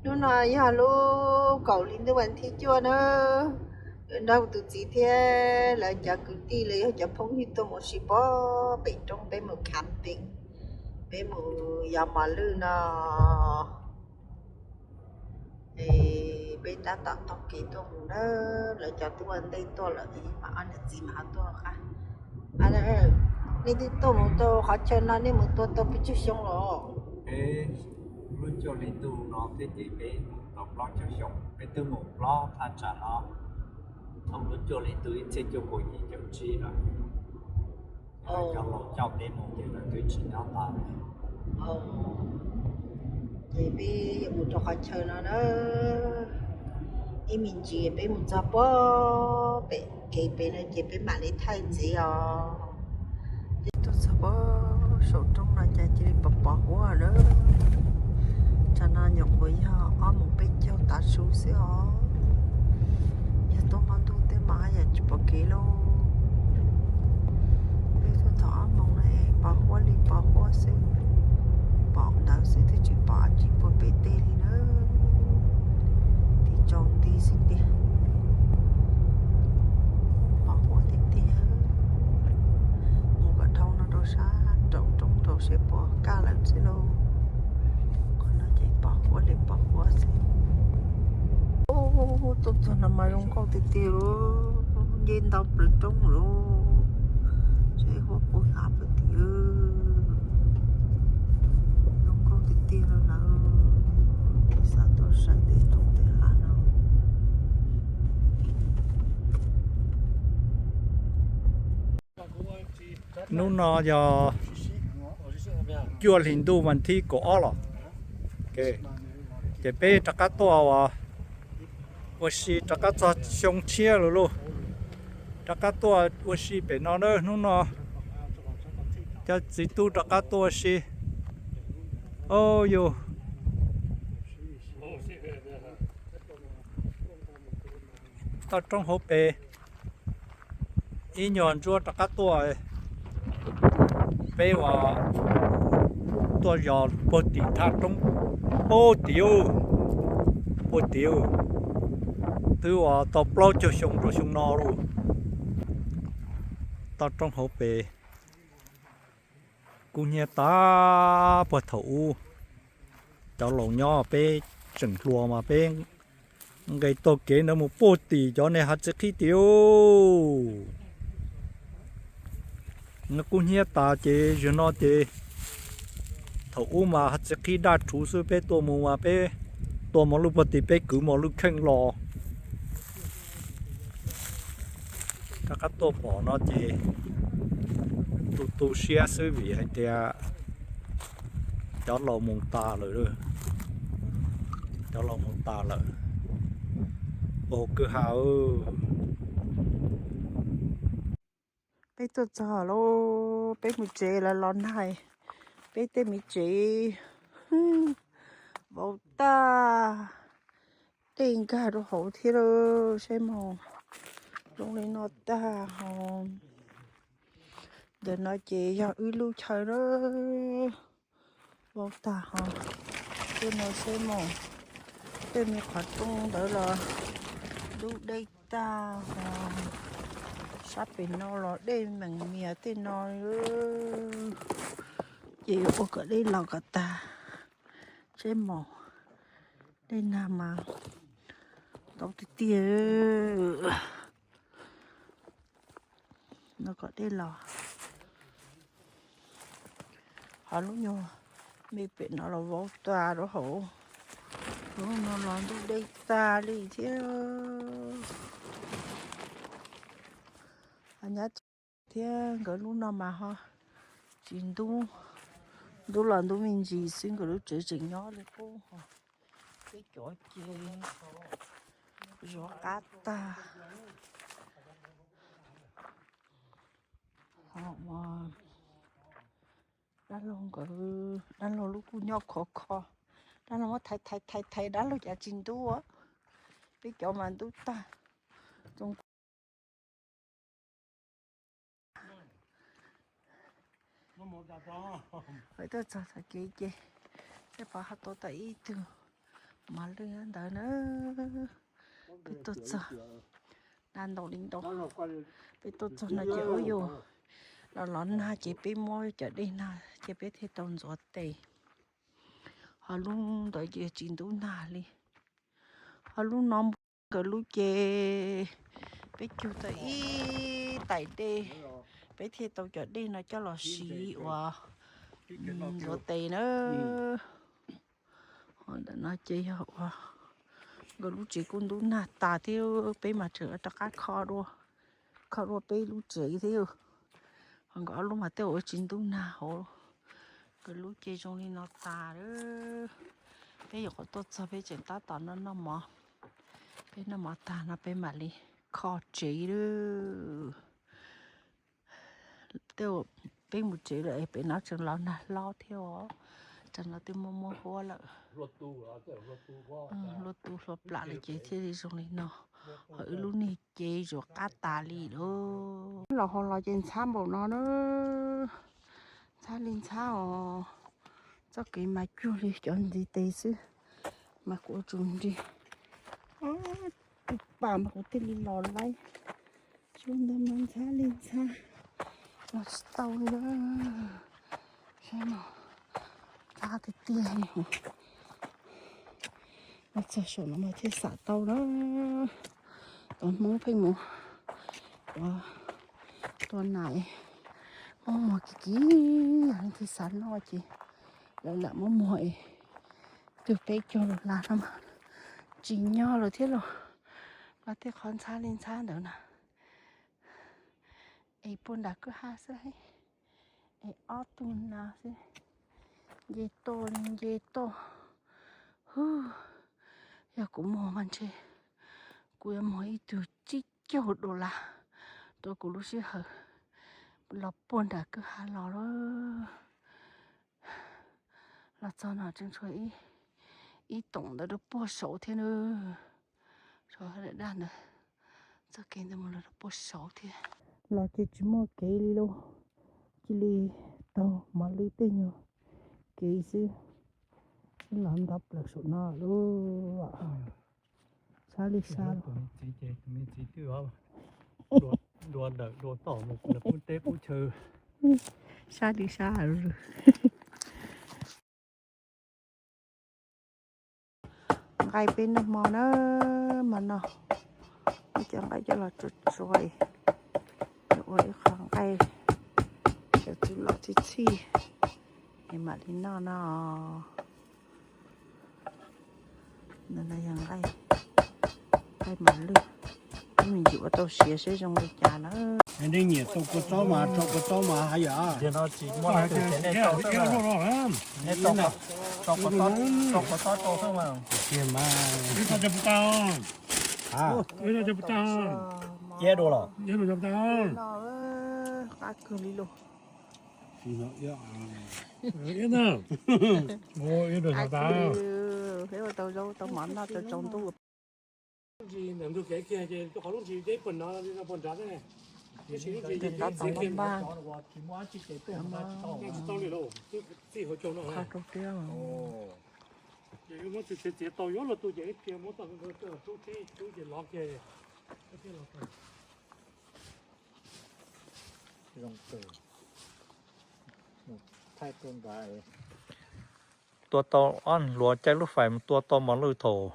Hnub no yog lub kaum hli ntuj vas thib cuaj na, nrog kuv tus txiv thiab lawv cov kwv tij los yog cov phooj ywg tuaj mus ua si pem roob, peb mus camping, peb mus yos mos lwj no. Es peb tab tom taug kev tuaj mus na, lawv cov twb ua ntej tuaj lawm, es mas ob niam txiv mas ho tuaj qab. Nej twb tuaj mus tau qhov chaw no nej mus tua tau pes tsawg xyoo los? Lub cuaj hli ntuj no thiab ces peb mus tau plaub caug xyoo, peb twb mus plaub thaj tsam no, thaum lub cuaj hli ntuj ib txhiab cuaj puas yim caum tsib no. Cov laus coj peb mus ces lawv twb tsis nyob tas. Ces peb yuav mus rau qhov chaw no na, ib me ntsis peb mus txog puag pem kev pem no ces peb mam li thaij ntxiv os. Tuaj txog puag saum roob no cas cia li pos pos huab lawm. Tsam no nyuam qhuav yog ob moos peb caug tav su xwb os. Yog tuaj hmo ntuj tej mas yam tsis pom kev lauj. Peb tuaj thaum ob moos no es pos huab li pos huab xwb, pom ntawd xwb twb tsis pom dab tsi puag pem tej li na. Tim tsaus nti xwb tiag, pos huab tiag tiag. Mus kom dhau no rau sab nraum roob rau seb puas kaj lawm xwb lauj. Qhov no ces pos huab li pos huab xwb. Tuaj txog no mas zoo nkauj tiag tiag lauj, nce ntau plaws roob lauj. Seb huab puas hnyav puag tim, zoo nkauj tiag tiag lawm na. Xav tuaj saib tej roob tej hav no. Hnub no yog cuaj hli ntuj vas thib kaum ob los, ces peb rov qab tuaj ua si rov qab txog xyoo tshiab lawm lauj. Rov qab tuaj ua si pem no na, hnub no cov txiv tub rov qab tuaj ua si. Au yus, toj roob hauv pes ib nyuag ntsuab rov qab tuaj, peb ua tuaj yos puag tim thaj roob, puag tim, puag tim, twb ua tau plaub caug xyoo rau xyoo no lauj. Toj roob hauv pes kub hnyiab tas puag thaum ub. Cov laus nyob peb tseem hluas mas peb nqes taug kev ntawd mus puag tim cov niag hav txiv qhib tim. Kub hnyiab tas ces zaum no ces thaum ub mas hav txiv qhib daj rhuv xwb, peb tuaj mus mas peb tua mos lwj puag tim, peb kwv mos lwj kheej los. Rov qab tuaj pom no ces tu tu siab xwb vim hais tias cov laus mus tas lawm. Cov laus mus tas lawm. Ua kwj ha. Peb tuaj txog lauj, peb mus tsev lawm los nag, peb tej me tsev vau tag, dej nkag rau hauv thiab lauj, saib mog, zoo li no tag ho. Ntawm no ces yog wb lub chaw na, vau tag ho. Tej no saib mog, tej me qhov rooj ntawd los ntub dej tag ho. Sab pem no los dej meem mias tej no, ces ua kom dej los kom tag. Saib mog, dej nag mas ntau tiag tiag. No kom dej los. Ho lub nyuag me pem no los vau tas rau hauv. Lub no los ntub dej tag li thiab. Nyab thiab nkawd lub no mas ho tsis ntub, ntub los ntub me ntsis xwb, nkawd lub tsev tseem nyob li qub ho. Peb cov ces zov qab tag. Ho dab laug nkawd, dab laug lub kuj nyob khov kho, dab laug muab thaiv thaiv thaiv thaiv, dab laug cas tsis ntub. Peb cov mas ntub tag. Peb tuaj txog tom kev ces, tej pov ho tuav tau ib tug Mos lwj ntawd na, peb tuaj txog, na ntau li ntau. Peb tuaj txog no ces ua yus los los nag ces peb muab cov dej nag ces peb thiaj tau ntxuav tes. Ho lub ntawd ces tsis ntub nag li. Ho lub no nkawd lub ces peb cug tau ib tais dej, peb thiaj tau cov dej no coj los siv ua ntxuav tes na. Ho ntawm no ces yog ua nkawd lub tsev kuj ntub nag tas thiab, peb mas tseem rov qab kho dua, kho dua peb lub tsev thiab. Ho nkawd ob lub mas tej ua tsis ntub nag hauv, nkawd lub ces zoo li no tas lawm. Peb yuav qhuav tuaj txog peb tseem tab tom noj noj mov, peb noj mov tag no peb mam li kho tsev lawm. Tej peb mus tsev lawm es pem no tseem los nag hlob thiab os. Tam no twb muaj muaj huab lawm. Hlua tu hlua plam lawm ces thiaj li zoo li no. Ho wb lub niag ces zuav qab tas li lawm. Los hauv los ces ntxhab npaum no na. Ntxhab li ntxhab os. Txoj kev mas cuag li cov ntxiv tes xwb, mas kuv ua tsus nrig. Tus pas mas kuv thiaj li los laib. Tsuas ntawd mas ntxhab li ntxhab, los tsis tau li. Saib no, ntxhab tiag tiag li. Los txog saum no mas thiaj xam tau na. Cov Hmoob pheej mus ua tua nas, muab muag kiv kiv yog leej twg xav noj ces lawv lam muab muag es tug peb caug lus las no mas tsis nyob lawm thiab los, los tej qhov ntxhab li ntxhab ntawd na. Es puag nram kwj ha xwb, es ob tug nas xwb, nce toj li nce toj. Hwb, yog kuv muag mas ntshe kuv yuav muag ib tug tsib caug dollar rau kuv lub sij hawm los puag nram kwj ha los lawm. Los txog no tseem tshuav ib toom ntawd rau puag saud thiab na. Tshuav daj daj ntawd, txoj kev ntawd mus los rau puag saud thiab. Los ces tsis muaj kev li lauj, cia li taug mos lwj tej nyuag kev xwb, los nto plaws saum no lauj. Sab li sab. Dua ntawm dua tom mus pub teb pub chaw. Sab li sab. Nqaij peb noj hmo na, hmo no ib co nqaij coj los tsuav tsuav, ua ib qho nqaij, cov txuj lom txhij txhij es mam li noj no. Ntawm no yog nqaij, nqaij mos lwj, ib me ntsis ua tau siav seb zoo li cas na. Nej nyiam tau kua txob mas rau kua txob mas haj yam. Qab kawg li los. Qab kawg, peb ua tau zaub tau mov noj tau tsaus ntuj. Ntawm ntug kev kiag ces qhov lub ntsis deb puag nrad, puag nrad ne. Tab tom npaj npaj. Tsis tau li lauj, txij hauv caug no. Qhov rau tiab. Ces yuav muab txiav txiav tau yuav luag tu ces ib pliag muab txoj rub teb rub ces lov kiag. Tua tau ob hluas caij lub fais mus tua tau mos lwj thaum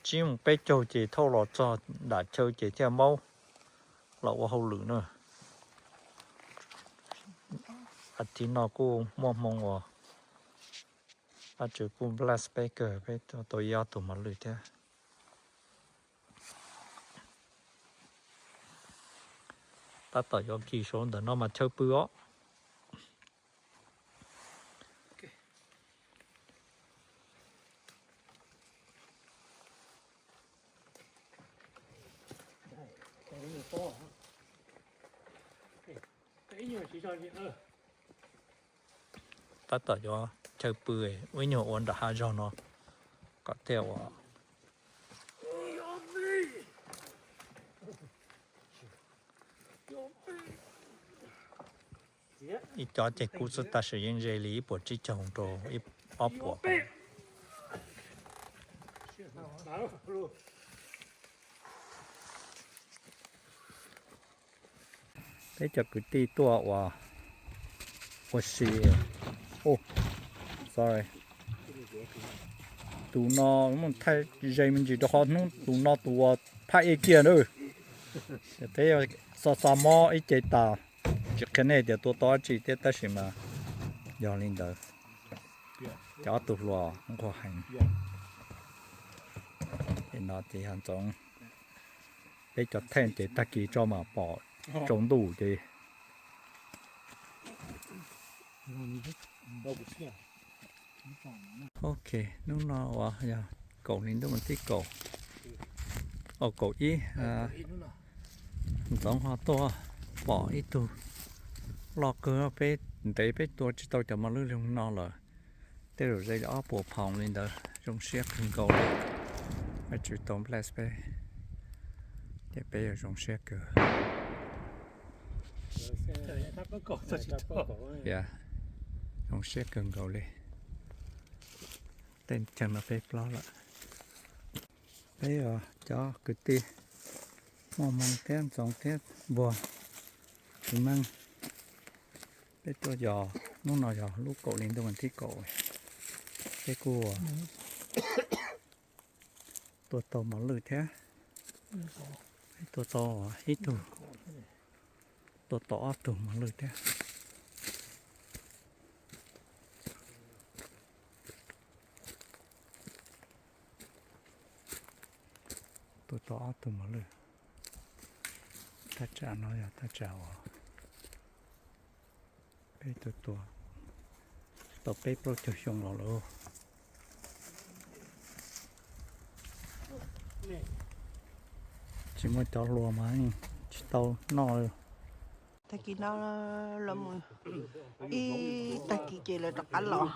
tsib moos peb caug ces thauj los txog nram chaw ces thiaj maub los ua hauj lwm na. As thiv no kuj muaj hmoo uas Ab Tswv kuj bless peb kawg, peb tau ib ob tug mos lwj thiab. Tab tom yuav kis saud ntawm no mas chaw pw os. Tab tom yuav chaw pw, ua ib nyuag ua nram hav zoov no kom thiaj ua. Ib co ces kub xwb tab sis yeej ze li ib puas tsib caug rau ib ob puas. Peb cov kwv tij tuaj ua, ua si, sorry, tus no thaij ze me ntsis rau qhov hnub tus no tus uas phaj ej kiag na. Peb xa xa mob ib ce tas, tsis qhia nej tias tua tau dab tsi thiab tab sis mas yog li ntawd. Ces ob tug hluas nquag heev. Ces no ces yog Ntxoov, peb cov theej ces tag kis tso mam pom tsaus ntuj ces. Ok, hnub no uas yog kaum hli ntuj vas thib kaum, kaum ib, Ntxoov ho tuaj pom ib tug loj kawg, peb ntev peb tua tsis tau cov mos lwj li no lawm. Tej zaum ze li ob puas phaus li ntawd, zoo siab kawg nkaus li. Vajtswv tau bless peb, ces peb yuav zoo siab kawg. Zoo siab kawg nkaus li. Tej chaw no peb plob lawm. Peb cov kwv tij Muaj Hmoo thiab Ntxoov thiab Npuag, Txiv Meej, peb tuaj yos, hnub no yog lub kaum hli ntuj vas thib kaum, peb kuj tua tau mos lwj thiab. Peb tua tau ib tug, tua tau ob tug mos lwj thiab. Tua tau ob tug mos lwj. Thaj tsam no yog thaj tsam uas peb tua tua tau peb plaub caug xyoo los lawm. Tsis muaj cov hluas mas tsis tau noj li. Tag kis no los mus ib tag kis ces lawv rov qab los.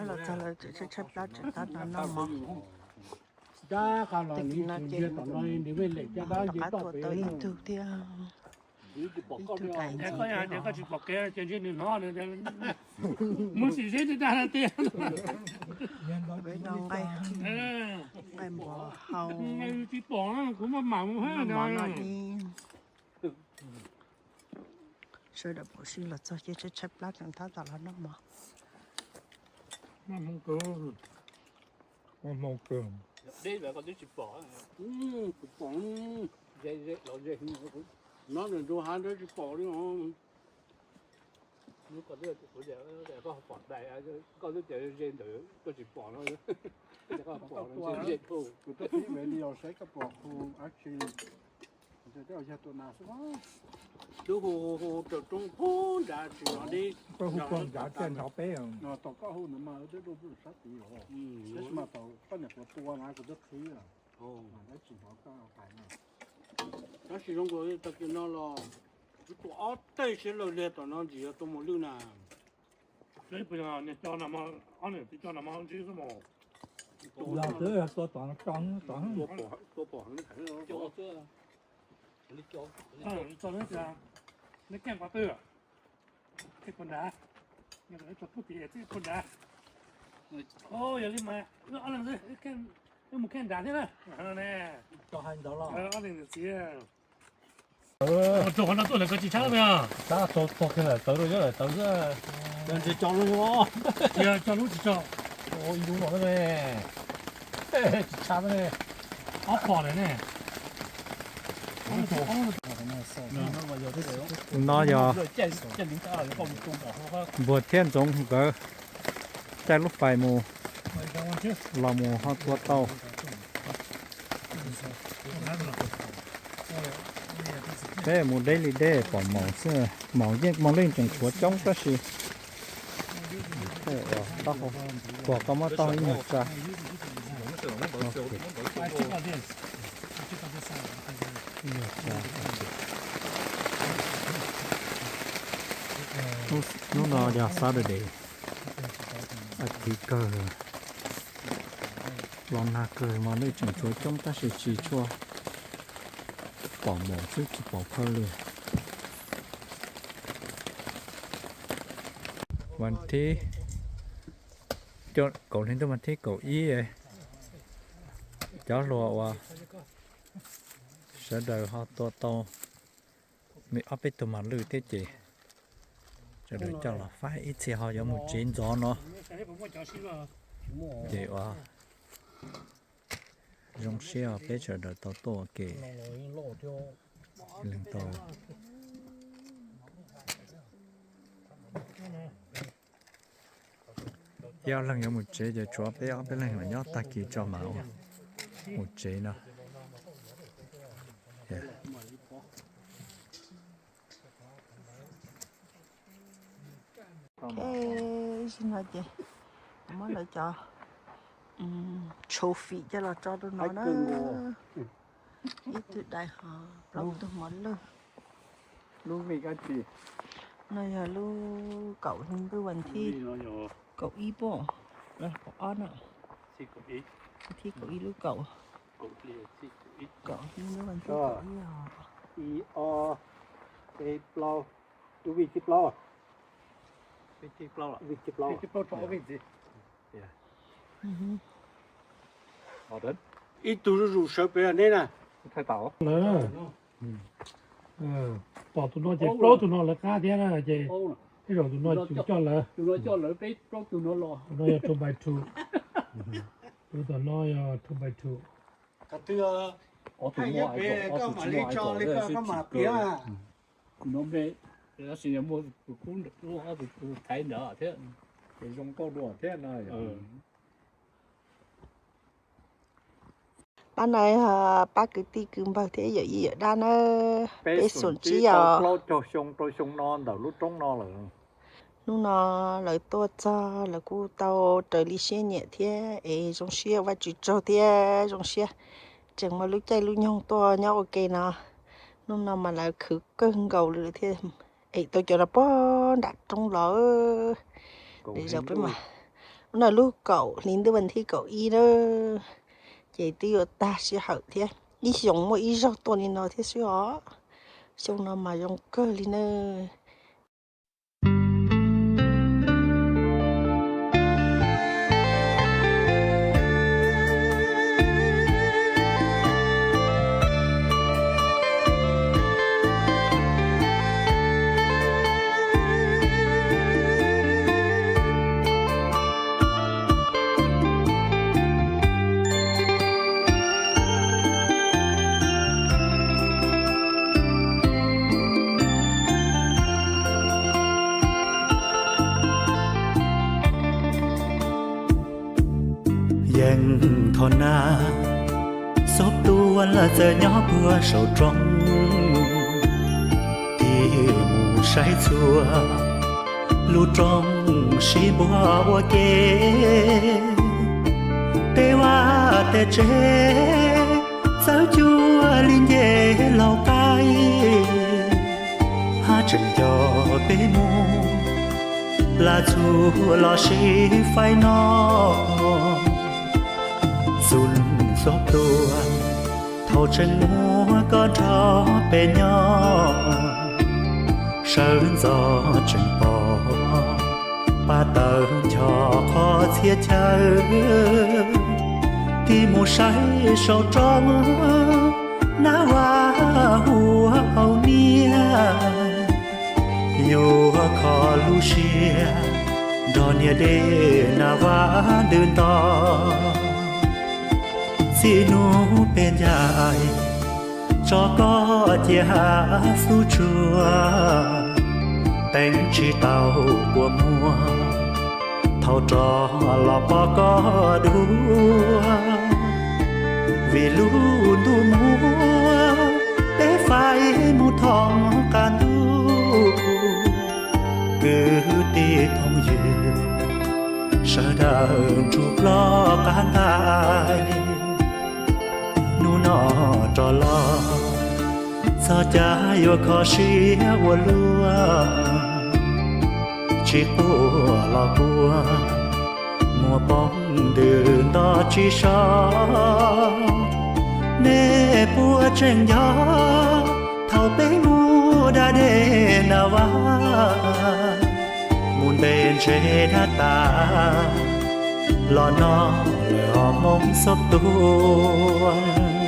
Los txog lawv tseem tshaib tshaib plab tseem tab tom noj mov. Tag kis no ces rov qab tua tau ib tug thiab. Ib tug daim ntxiv thiab. Peb noj nqaij, nqais npua hau, noj mov no ib. Sawv daws pom sib los txog ces tshaib tshaib plab tseem tab tom los noj mov. Nyob ntawm ntug hav ntawd tsis pom li os. Koj twb tias ze ntawd koj tsis pom no, koj pom ze dhau. Kuv twb pib ve li os, saib koj pom hu dab tsi. Twb hu hu hu raws roob puag nrad tsis hnov li. Koj hu puag nrad tiaj nrov peb. Tom koj hu ntawd mas twb dua sab tid os. Tab sis mas tom koj niam quav tua na kuv twb qhib lawm. Mas dab tsis hnov koj hais na. Tab sis zoo nkaus li tag kis no los kuv tua ob teg siab lawg liag tom no ntsis yog tua mos lwj na. Yog twb yog tua tom no tso, tua pom heev. Puag nrad, tso puag tim tim puag nrad. Yog li mas wb ob leeg xwb, wb mus kheej nrad thiab na. Tso hais ntawd los. Ob leeg txiv. Tso qhov no tuaj lawm koj tsis tshab me. Tshab tso txog kiag lawm tawv rau yog lawm tawv xwb. Tsis tso lub, tsis tso. Ib lub no ne. Tsis tshab ne. Ob pom lawm ne. No yog Npuag thiab Ntxoov nkawd caij lub fais mus, los mus ho tua tau. Peb mus deb li deb pom maum xwb, maum yeej, maum yeej tseem tshuav coob tab sis, tab hau, tuag koj muab tau ib nyuag tsa. Hnub no yog Saturday, a thiv kawg, los nag kawg, mos lwj tseem tshuav coob tab sis tsis tshua pom maum xwb tsis pom phawj li. Vas thib kaum hli ntuj mas thib kaum ib, cov hluas uas sawv daws ho tua tau me ob peb tug mas lwj thiab ces sawv daws coj los faib ib txhia ho yuav mus tsev ntxov no. Ces ua zoo siab peb sawv daws tau tuaj ua ke. Leej tau ib ob leeg yuav mus tsev ces tshuav peb ob peb leeg los nyob tag kis tso mas mus tsev no. Zaum no ces muab lawv cov trophy coj los tso rau no na. Ib tug dais ho plaub tug mos lwj. No yog lub kaum hli ntuj vas thib kaum ib pom, kaum ob no, thib kaum ib lub kaum, kaum hli ntuj vas thib kaum ib os. Ib ob peb plaub, lub vij thib plaub, vij thib plaub, vij thib plaub. Ib tug zuj zus sawv pem neb na. Pom tus no ces plaub tug no lawv qab thiab na ces tej zaum tus no tsis coj lawv. Tus no yog two by two. Tus tom no yog two by two. Koj mam li tso li koj, koj mam piav. Tus no me, tab sis yog muaj tus kub ntawm lub ob tug thaiv ntawd thiab, ces zoo nkauj dua thiab no. Pab no pab kwv tij kwv npawg thiab yawm yij yawm dab na, peb xoom tsib yog plaub caug xyoo rau xyoo no ntawm lub roob no lawm. Hnub no lawv tuaj txog lawv kuj tau raws li siab nyiam thiab es zoo siab Vajtswv tsaug thiab zoo siab tseem muaj lub caij lub nyoog tuaj nyob ua ke no. Hnub no mas lawv khwv kawg nkaus li thiab es tau cov no puag nram roob los. Zaum peb mas, hnub no lub kaum hli ntuj vas thib kaum ib na, ces twb yuav tag sij hawm thiab. Ib xyoos muaj ib zaug tuaj li no thiab xwb os. Xyoo no mas zoo kawg li na. Yeej thaum na, xob tua lawm txawm nyob puag saum roob, tig mus saib txhua lub roob sib npuab ua ke. Tej vaj tej tsev txawb cuag li nce laug qaib, haj tseem nco peb mus lam txhua los sib faib no. Xub xob tua thaum tseem muaj koj nrog peb nyob, sawv ntxov tseem pom pab tawv ncho qhov txhia chaw, tig mus saib saum roob nab vaj hu hauv niaj, yuav kho lub siab nrog niam dej nab vaj ntws nto. Txij hnub peb ncaim tso koj cia hav xub tsuag, teev tsis tau kua muag thaum rov los pom koj dua. Vim lub ntuj muab peb faib mus thoob qab ntuj, kwv tij phooj ywg sawv daws ntsuj plob qab ntais. Hnub no rov los txog cav yuav kho siab ua luaj, tsis quaj los quaj muaj poob ntws nto tsis so. Nej puas tseem nco thaum peb mus da dej nab vaj, mus ntes ntses dab tas, Los noj lawm os Hmoob xub tuag.